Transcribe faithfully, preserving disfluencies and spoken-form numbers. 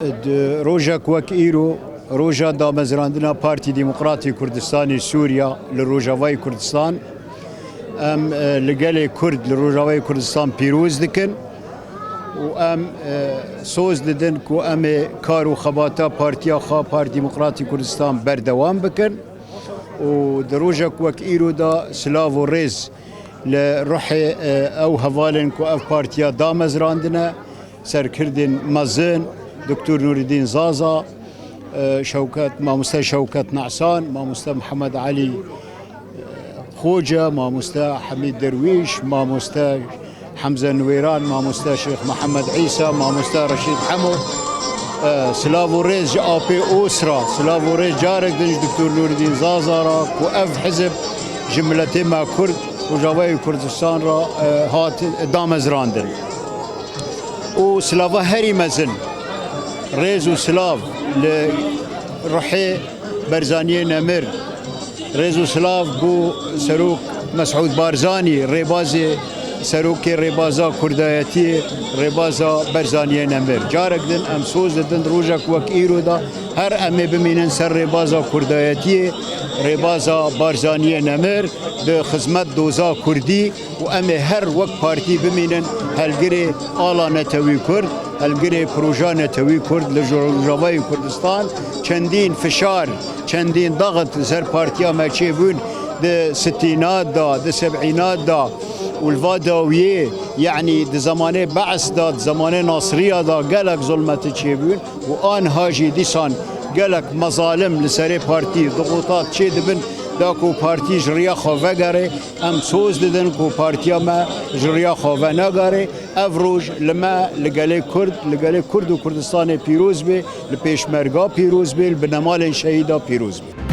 Di rojek wek îro, roja damezrandina Partî Demokratî Kurdistanê Sûriya li Rojavayê Kurdistan, em, e, li gelê Kurd li Rojavayê Kurdistan pîroz dikin û em, e, soz didin ku em ê kar û xebata partiya xwe, Partî Demokratî Kurdistan, berdewam bikin û di rojek wek îro de silav û rêz li ruhê, e, ew hevalên ku ev partiya damezrandine, serkirdên mezin, Doktor Nûreddîn Zaza, e, Şewket, Mamoste Şewket Nesan, Mamoste Mihemed Elî, e, Xoce, Mamoste Hemîd Derwîş, Mamoste Hemze Nuwêran, Mamoste Şêx Mihemed Îsa, Mamoste Reşîd Hemo, e, silav û rêz ji apê Osra, silav û rêz carek din ji Doktor Nûreddîn Zaza re ku ev hizib ji miletê me Kurd, Rojavayê Kurdistan re, e, hat damezrandin. Û silava herî mezin, rêz û silav li ruhê Barzaniyê Nemir, rêz û silav bo Serok Mesûd Barzanî, rêbazê, serokê rêbaza Kurdayetiyê, rêbaza Barzaniyê Nemir. Carek din em soz didin rojek wek îro de her em ê bimînin ser rêbaza Kurdayetiyê, rêbaza Barzaniyê Nemir di xizmet doza Kurdî û em ê her wek partî bimînin helgirê ala netewî Kurd, helgirê proja netewî Kurd li Rojavayê Kurdistan. Çendîn fişar, çendîn daxit li ser partiya me çêbûn di sitîna de, di seb'îna de û li va dawiyê, yanî di zemanê Be's de, di zemanê Nasiriya de gelek zulmeti çêbûn û anha jî dîsan gelek mezalim li serê partî dixutat çêdibin, da ku partî ji riya xwe vegere. Em soz didin ku partiya me ji riya xwe venagare. Ev roj li me, li gelê Kurd, li gelê Kurd û Kurdistanê pîroz be, li pêşmerga pîroz be, li binemalên şehîda pîroz be.